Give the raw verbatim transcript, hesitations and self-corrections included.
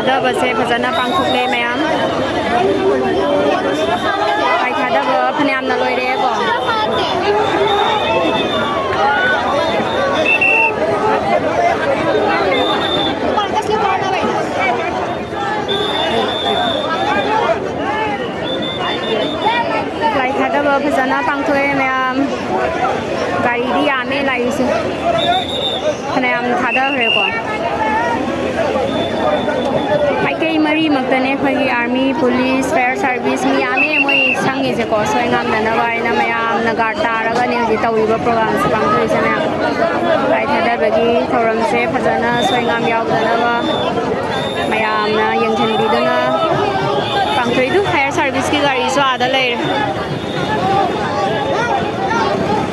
ꯊꯥꯗꯕꯁꯦ ꯐꯖꯅ ꯄꯥꯡꯊꯣꯛꯂꯦ ꯃꯌꯥꯝ꯫ ꯂꯥꯏ ꯊꯥꯗꯕ ꯐꯅꯌꯥꯝꯅ ꯂꯣꯏꯔꯦꯀꯣ꯫ ꯂꯥꯏ ꯊꯥꯗꯕ ꯐꯖꯅ ꯄꯥꯡꯊꯣꯛꯑꯦ ꯃꯌꯥꯝ꯫ ꯒꯥꯔꯤꯗꯤ ꯌꯥꯝꯃꯦ ꯂꯥꯛꯏꯁꯦ꯫ ꯐꯅꯌꯥꯝ ꯊꯥꯗꯈ꯭ꯔꯦꯀꯣ꯫ ꯃꯥꯏꯀꯩ ꯃꯔꯤꯃꯛꯇꯅꯦ ꯑꯩꯈꯣꯏꯒꯤ army, police, fire service ꯃꯤ ꯌꯥꯝꯃꯦ ꯃꯣꯏ ꯁꯪꯉꯤꯁꯦꯀꯣ꯫ ꯁꯣꯏ ꯉꯥꯝꯅꯅꯕ ꯍꯥꯏꯅ ꯃꯌꯥꯝꯅ guard ꯇꯥꯔꯒꯅꯦ ꯍꯧꯖꯤꯛ ꯇꯧꯔꯤꯕ programꯁꯦ ꯄꯥꯡꯊꯣꯛꯏꯁꯦ ꯃꯌꯥꯝ꯫ ꯂꯥꯏ ꯊꯥꯗꯕꯒꯤ ꯊꯧꯔꯝꯁꯦ ꯐꯖꯅ ꯁꯣꯏ ꯉꯥꯝ ꯌꯥꯎꯗꯅꯕ ꯃꯌꯥꯝꯅ ꯌꯦꯡꯁꯤꯟꯕꯤꯗꯨꯅ ꯄꯥꯡꯊꯣꯛꯏꯗꯨ꯫ Fire serviceꯀꯤ ꯒꯥꯔꯤꯁꯨ ꯑꯥꯗ ꯂꯩꯔꯦ꯫